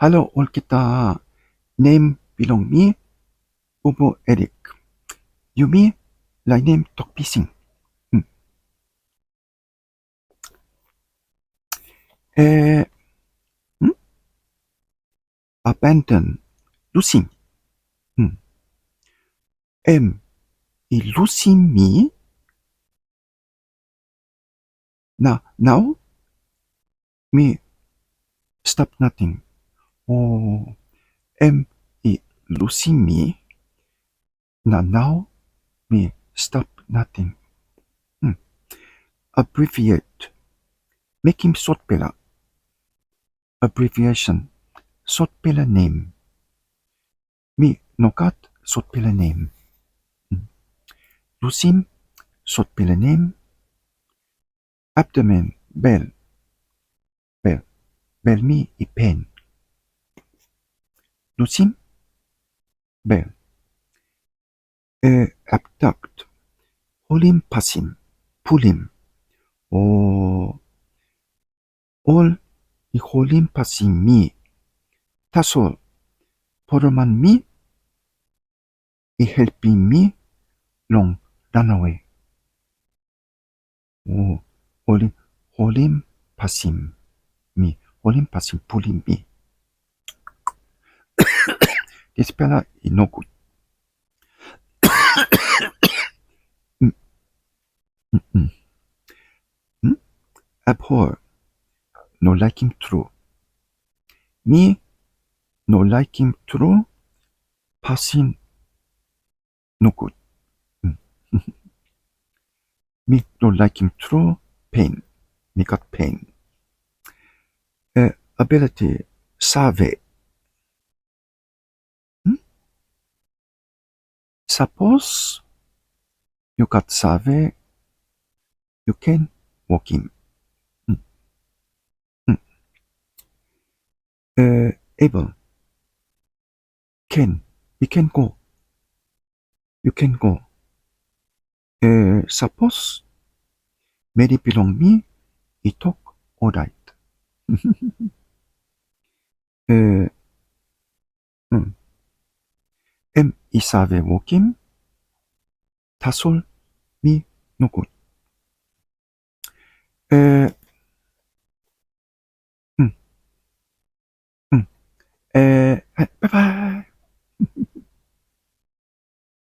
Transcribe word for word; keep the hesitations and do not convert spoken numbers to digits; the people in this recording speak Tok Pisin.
Halo olgeta, nem bilong mi Bubu Erik. Yumi lainem tok pisin. Hmm. Eh, hmm? Abandon, lusim. Hmm. Em i lusim mi, na nau mi stap nating. O, em i lusim mi, na nau mi stap nating. Hmm. Abbreviate, mekim sotpela. Abbreviation, sotpela nem. Mi no gat sotpela nem. Hmm. Lusim sotpela nem. Abdomen, bel. Bel. Bel mi i pen. Lusim bel. Eh, abduct. Holim pasim, pulim. O, ol i holim pasim mi. Tasol poroman mi i helpim mi long ranawe. O, holim, holim pasim mi, holim pasim pulim mi. Dispela i no gut. Mm, mm, mm. Hmm? Abhor, no laikim tru. Mi no laikim tru pasin nogut. Hmm. Mi no laikim tru pen. Mi gat pen. Eh, ability, save. Hmm? Sapos yu gat save, yu ken wokim. Hmm. Hmm. Eh, able. Ken, mi ken go. Yu ken go. Eh, sapos meri bilong mi i tok orait. Eh, hmm. Em i save wokim, tasol mi nogut. Eh, hmm. Hmm. Eh, eh, bye bye.